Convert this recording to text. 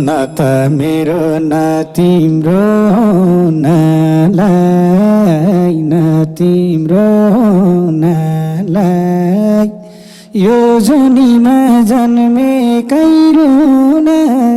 न त मेरो न तिम्रो हुनलाई, न तिम्रो हुनलाई, यो जुनीमा जन्मेकै रुनलाई।